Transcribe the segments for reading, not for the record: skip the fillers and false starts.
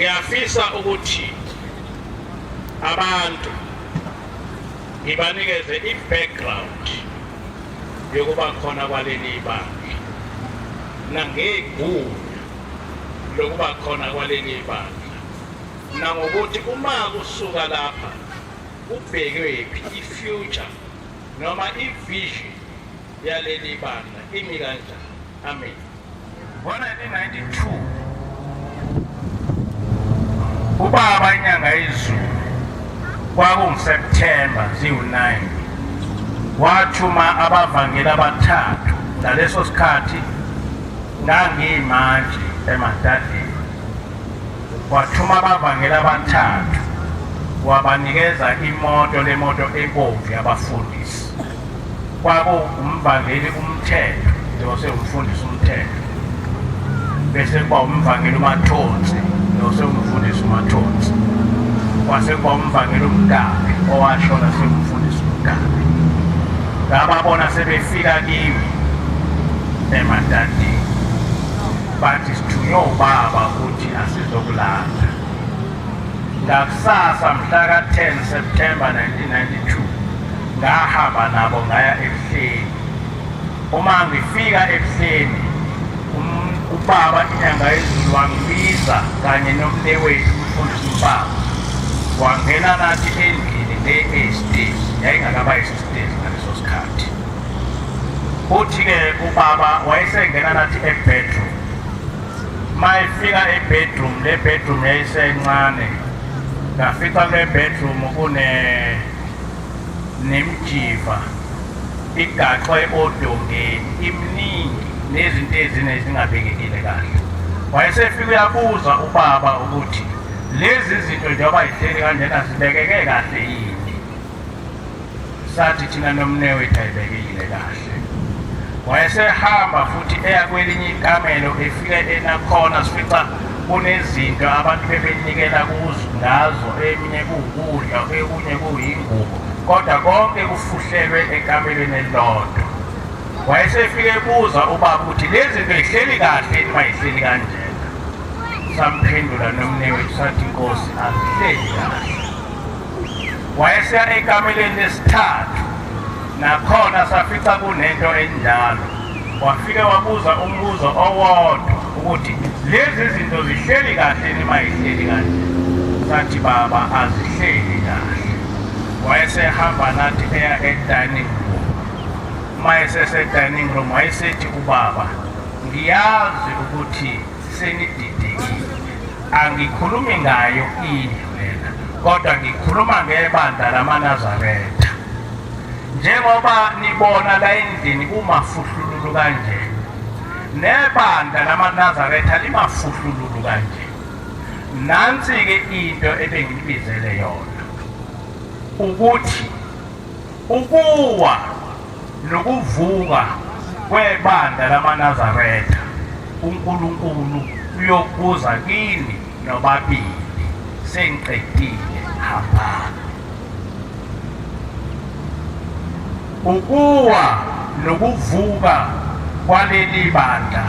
Ngiyafisa ukuthi abantu ngibanikeze i-background yokuba khona kwaleli bandla nangegunya lokuba khona kwaleli bandla nangokuthi uma kusuka lapha kubhekwephi, i-future noma i-vision yaleli bandla imi kanjani. Amen. Ngo-1992 ubaba inyanga yezulu, kwakunguSeptember ziwu-9, wathuma abavangeli abathathu. Ngaleso sikhathi ngangiyimantshi eMadadeni. Wathuma abavangeli abathathu, wabanikeza imoto, lemoto ebomvu yabafundisi. Kwakuwumvangeli uMthetho, njengoba sewumfundisi uMthetho, bese kuba umvangeli uMathonsi, njengoba sewumfundisi uMathonsi, kwase kuba umvangeli uMgabi owashona sewumfundisi uMgabi. Ngababona sebefika kimi eMadadeni, bathi sithunywe ubaba ukuthi asizokulanda. Ngakusasa mhla ka-10 September 1992 ngahamba nabo ngaya eBuhleni. Uma ngifika eBuhleni, ubaba inyanga yezulu wangibiza kanye nomnewethu umfundisi uMpango, wangena nathi endlini le eyisitezi, yayingakaba isitezi ngaleso sikhathi. Uthi-ke ubaba wayesengena nathi ebedroom. Mayifika ebedroom, le bedroom yayisencane, ngafica kule bedroom kune nemijiva igaxwe odongeni, iminingi nezinto ezine ezingabekekile kahle. Wayesefika uyabuza ubaba ukuthi lezi zinto njengoba yihleli kanjena zibekeke kahle yini. Sathi thina nomnewethu ayibekile kahle. Wayesehamba futhi eya kwelinye ikamelo, efike enakhona sifica kunezinto abantu bebenikela kuzo ngazo, eminye kuwukudla, okunye kuyingubo, kodwa konke kufuhlelwe ekamelweni elilodwa. Wayesefike ebuza ubaba ukuthi lezi zinto yihleli kahle yini uma yihleli kanjena. Samphendula nomnewethu sathi, Nkosi, azihleli kahle. Wayeseya ekameleni lesithathu, nakhona safica kunento enjalo. Wafike wabuza umbuzo owodwa ukuthi lezi zinto zihleli kahle yini uma yihleli kanje. Sathi, baba, azihleli kahle. Wayesehamba nathi eya e-dining room. Uma esese-dining room wayesethi ubaba, ngiyazi ukuthi senididekile, angikhulumi ngayo indlu lena, kodwa ngikhuluma ngebandla lamaNazaretha. Njengoba nibona la endlini kumafuhlululu kanje, nebandla lamaNazaretha limafuhlululu kanje. Nansi-ke into ebengilibizele yona, ukuthi ukuwa nokuvuka kwebandla lamaNazaretha, uNkulunkulu uyokubuza kini nobabili. Sengiqedile, hambani. Ukuwa nokuvuka kwaleli bandla,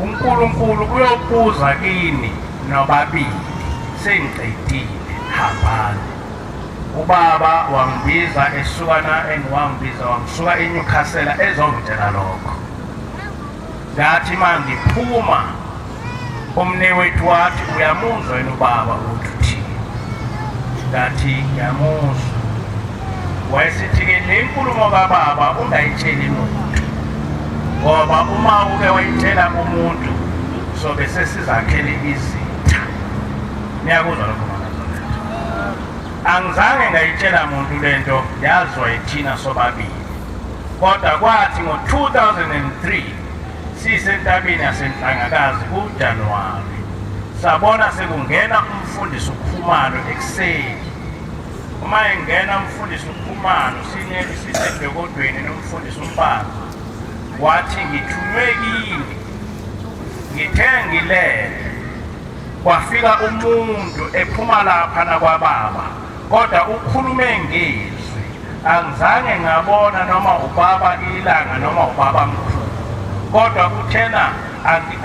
uNkulunkulu uyokubuza kini nobabili. Sengiqedile, hambani. Ubaba wangibiza esuka na engiwangibiza wangisuka eNewcastle ezongitshela lokho. Ngathi uma ngiphuma umnewethu wathi, uyamuzwa yena ubaba ukuthi uthini? Ngathi ngiyamuzwa. Wayesithi-ke le nkulumo kababa ungayitsheli muntu, ngoba uma uke wayitshela umuntu sobe sesizakhele izitha. Niyakuzwa lokho manazaretha? Angizange ngayitshela muntu lento, yazwa yithina sobabili. Kodwa kwathi ngo-2003 sisentabeni yaseNhlangakazi kuJanuwari, sabona sekungena umfundisi uKhumalo ekuseni. Uma engena umfundisi uKhumalo, sinye sisedokodweni nomfundisi uMpanza, wathi, ngithunywe kini, ngithe ngilele kwafika umuntu ephuma lapha nakwababa, kodwa ukhulume ngezwi, angizange ngabona noma ubaba ilanga noma ubaba mkhulu, kodwa kuthena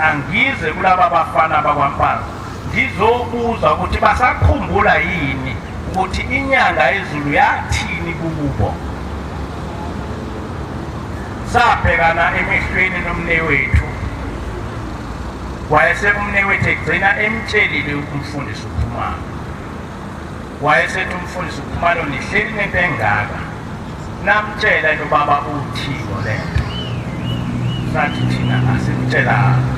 angize kulaba bafana bakwaMpanza. Ngizobuza ukuthi basakhumbula yini ukuthi inyanga yezulu yathini kubo. Sabhekana emehlweni nomnewethu, wayesekumnewethu egcina emtshelile umfundisi uKhumalo. Wayesethi umfundisi uKhumalo, nihleli nento engaka, namtshela yini ubaba uThingo lento? Sathi thina asimtshelanga.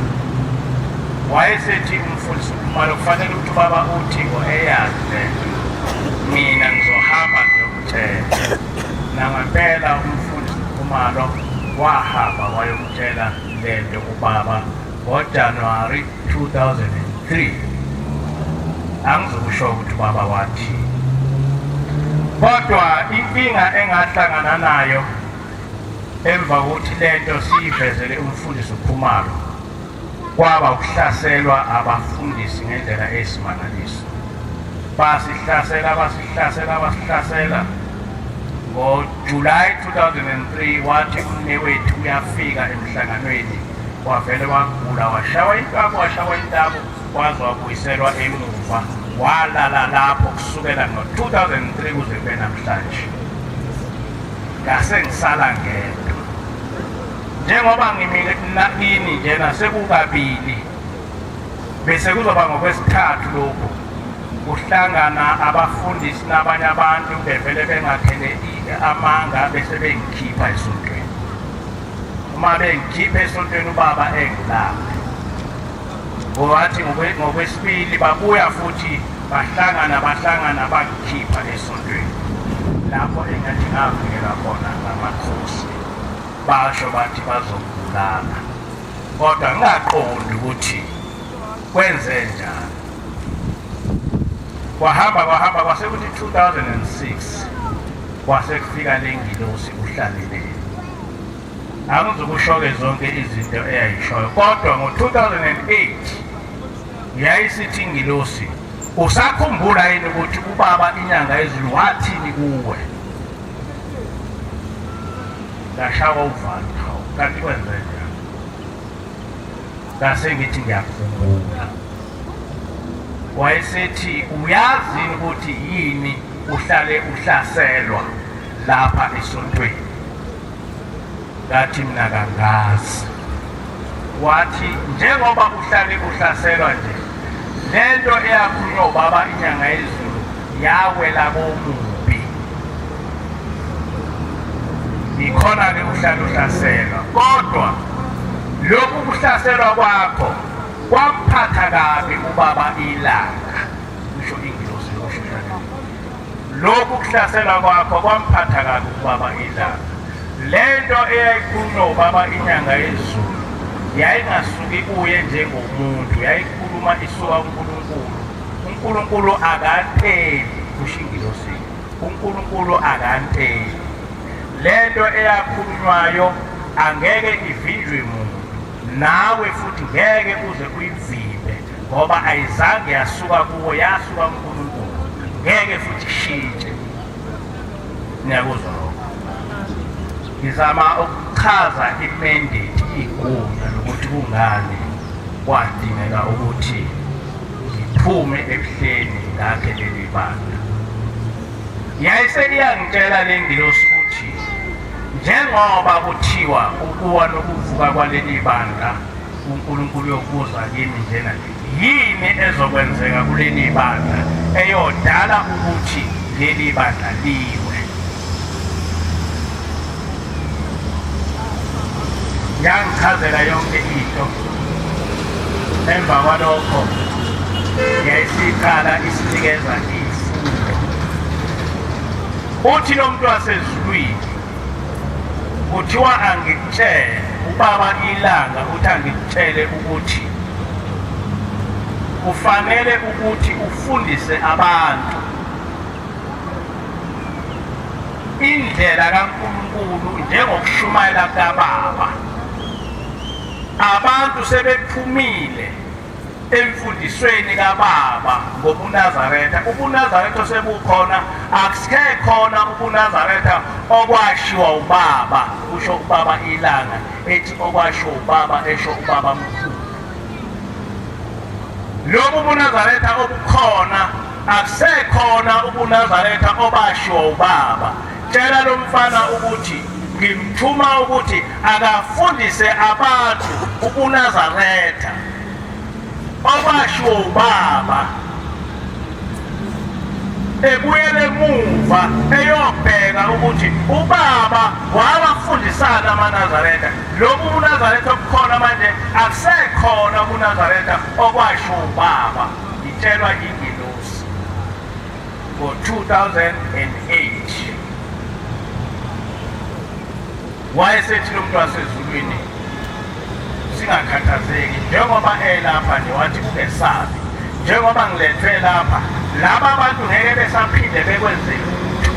Wayesethi umfundisi uKhumalo, kufanele ukuthi ubaba uThingo eyazi lento, mina ngizohamba ngiyomtshela. Nangempela umfundisi uKhumalo wahamba wayomtshela lento ubaba ngoJanuwari 2003. Angizukusho ukuthi ubaba wathi, kodwa inkinga engahlangana nayo emva kokuthi lento siyivezele umfundisi uKhumalo kwaba ukuhlaselwa abafundisi ngendlela eyisimangaliso. Basihlasela, basihlasela, basihlasela. NgoJuly 2003 wathi umnewethu uyafika emhlanganweni, wavele wagula, washawa intaku, washawa intaku, waze wabuyiselwa emuva, walala lapho kusukela ngo-2003 kuze kube namhlanje. Ngase ngisala ngedwa. Njengoba ngimile kini njena sekukabili, bese kuzoba ngokwesithathu lokhu kuhlangana abafundisi nabanye abantu bevele bengakhele amanga bese bengikhipha esontweni. Uma bengikhipha esontweni ubaba engilapha, wathi ngokwesibili babuya futhi bahlangana bahlangana bangikhipha esontweni lapho engathi ngavikela khona ngamakhosi, basho bathi bazongibulala, kodwa ngingaqondi ukuthi kwenze njani. Kwahamba kwahamba kwase kuthi 2006 kwase kufika le ngilosi uHlaleleni. Angizukusho-ke zonke izinto eyayishoyo, kodwa ngo-2008 yayisithi ingilosi, usakhumbula yini ukuthi ubaba inyanga yezulu wathini kuwe? Ngashawa uvalo, hawu kanti kwenze njani? Ngase ngithi ngiyakhumbula. Wayesethi uyazi yini ukuthi yini uhlale uhlaselwa lapha esontweni? Ngathi mina kangazi. Wathi njengoba uhlale uhlaselwa nje, lento eyakhulunywa ubaba inyanga yezulu yawela komubi, yikhona-ke uhlale uhlaselwa. Kodwa lokhu kuhlaselwa kwakho kwamphatha kabi ubaba ilanga, kusho ingilosi yokusheshana. Lokhu kuhlasela kwakho kwamphatha kabi ubaba ilanga. Lento eyayikhulunywa ubaba inyanga yezulu yayingasuki kuye njengomuntu, yayikhuluma isuka kuNkulunkulu. uNkulunkulu akanteli, kusho ingilosi. uNkulunkulu akanteli. Lento eyakhulunywayo angeke ivinjwe muntu, nawe futhi ngeke uze uyivimbe, ngoba ayizange yasuka kuwo, yasuka kuNkulunkulu, ngeke futhi ishintshe. Niyakuzwa lokho? Ngizama ukuchaza imandate, igunya lokuthi kungani kwadingeka ukuthi ngiphume ebuhleni ngakhe leli bandla. Yayise iyangitshela le ngilosi ukuthi njengoba kuthiwa ukuwa nokuvuka kwaleli bandla uNkulunkulu uyokubuza kimi njena, yini ezokwenzeka kuleli bandla eyodala ukuthi leli bandla liwe? Yangichazela yonke into. Emva kwalokho yayisiqala isinikeza izifundo. Uthi lo muntu wasezulwini kuthiwa angikutshele ubaba ilanga, uthi angikutshele ukuthi kufanele ukuthi ufundise abantu indlela kaNkulunkulu njengokushumayela kababa. Abantu sebephumile emfundisweni kababa ngobuNazaretha. UbuNazaretha sebukhona, akusekhona ubuNazaretha okwashiwa ubaba, kusho ubaba ilanga ethi okwashiwa ubaba esho ubaba mkhulu. Lobu buNazaretha obukhona akusekhona ubuNazaretha obashiwo ubaba. Tshela lo mfana ukuthi ngimthuma ukuthi akafundise abantu ubuNazaretha obashiwo ubaba, ebuyele emuva eyobheka ukuthi ubaba wawafundisana amaNazaretha. Lobu buNazaretha obukhona manje akusekhona ubuNazaretha okwasho ubaba. Ngitshelwa ingelosi ngo-2008, wayesethi lo muntu wasezulwini, singakhathazeki njengoba elapha nje, wathi ungesabi, njengoba ngilethwe lapha, laba abantu ngeke besaphinde bekwenze lutho.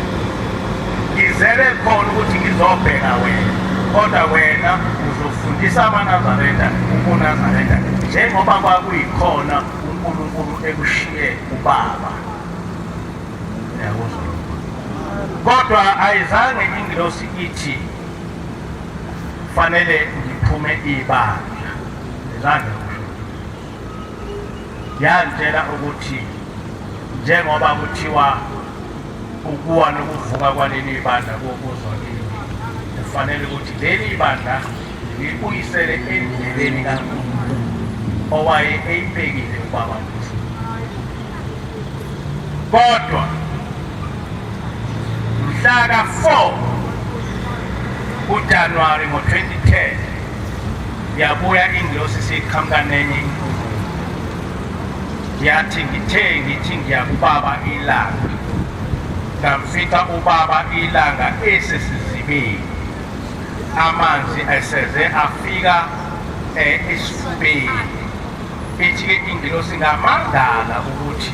Ngizele khona ukuthi ngizobheka wena, kodwa wena uzofundisa amaNazaretha ubuNazaretha njengoba kwakuyikhona uNkulunkulu ekushiye ubaba. Uyakuzwa? Kodwa ayizange ingilosi ithi fanele ngiphume ibandla, izange kusho. Yangitshela ukuthi njengoba kuthiwa ukuwa nokuvuka kwaleli bandla kokuzwa kimi, kufanele ukuthi leli bandla ngilibuyisele endleleni kaNkulunkulu owaye eyibekile ubaba. Kodwa mhla ka-4 kuJanuwari ngo-2010 yabuya ingilosi siqhamuka nenye inkulumo, yathi ngithe ngithi ngiyakubaba ilanga, ngamfica ubaba ilanga esesizibeni, amanzi eseze afika esifubeni. Ithi-ke ingilosi ngamangala ukuthi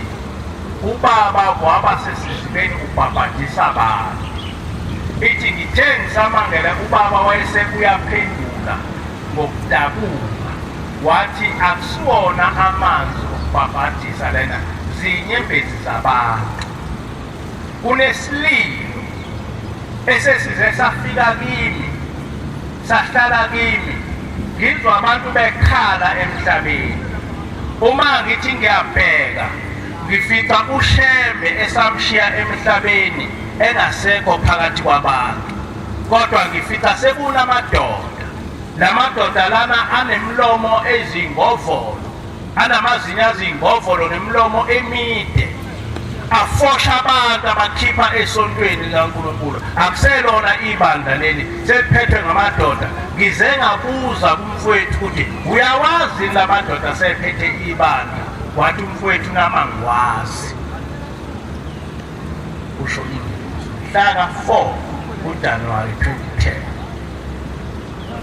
ubaba waba sesizibeni ubhabhadisa abantu. Ithi ngithe ngisamangele ubaba wayesebuyaphendula ngokudabuka, wathi akusiwona amanzi okubhabhadisa lena, zinyembezi zabantu. Kunesililo esesize safika kimi, sahlala kimi, ngizwa abantu bekhala emhlabeni. Uma ngithi ngiyabheka ngifica uShembe esamshiya emhlabeni engasekho phakathi kwabantu, kodwa ngifica sekunamadoda. Lamadoda lana anemlomo ezingovolo, anamazinyo azingovolo nemilomo emide, afosha abantu abakhipha esontweni likaNkulunkulu. Akuselona ibandla leli, seliphethwe ngamadoda. Ngize ngabuza kumfowethu ukuthi uyawazi la madoda sephethe ibandla, wathi umfowethu nama ngiwazi. Kusho ingelosi mhla ka-4 kuJanuwari 2010.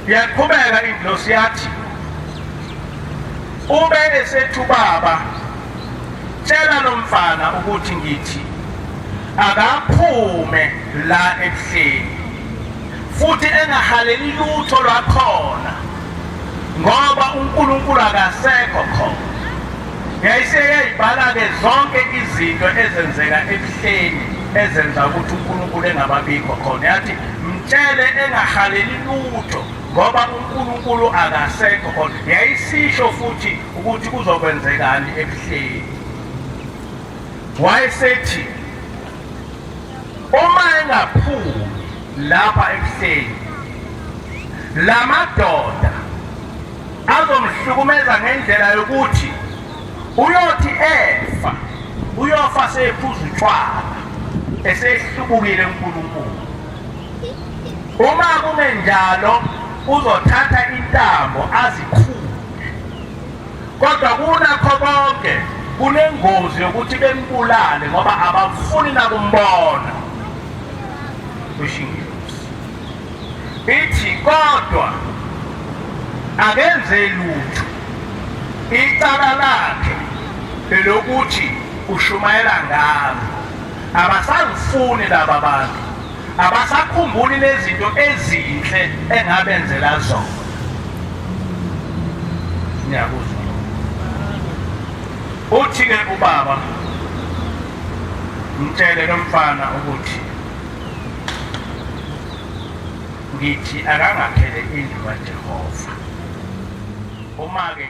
Yaqhubeka ingilosi yathi ube esethi ubaba, tshela lo mfana ukuthi ngithi akaphume la ebuhleni futhi engahaleli lutho lwakhona, ngoba uNkulunkulu akasekho khona. Yayiseyayibhala-ke zonke izinto ezenzeka ebuhleni ezenza ukuthi uNkulunkulu engababikho khona. Yathi mtshele engahaleli lutho ngoba uNkulunkulu akasekho khona. Yayisisho futhi ukuthi kuzokwenzekani ebuhleni. Wayesethi uma engaphumi lapha ebuhleni, lamadoda azomhlukumeza ngendlela yokuthi uyothi efa, uyofa sephuza utshwala, esehlubukile uNkulunkulu. Uma kungenjalo uzothatha intambo azikhule. Kodwa kunakho konke kunengozi yokuthi bembulale ngoba abafuni nakumbona. Kusho ingelosi. Ithi kodwa akenze lutho, icala lakhe elokuthi ushumayela ngami. Abasangifuni laba bantu, abasakhumbuli lezinto ezinhle engabenzela zona. Ngiyakuzwa. Uthi-ke ubaba, mtshele lo mfana ukuthi ngithi akangakhele indlu kaJehova. Uma-ke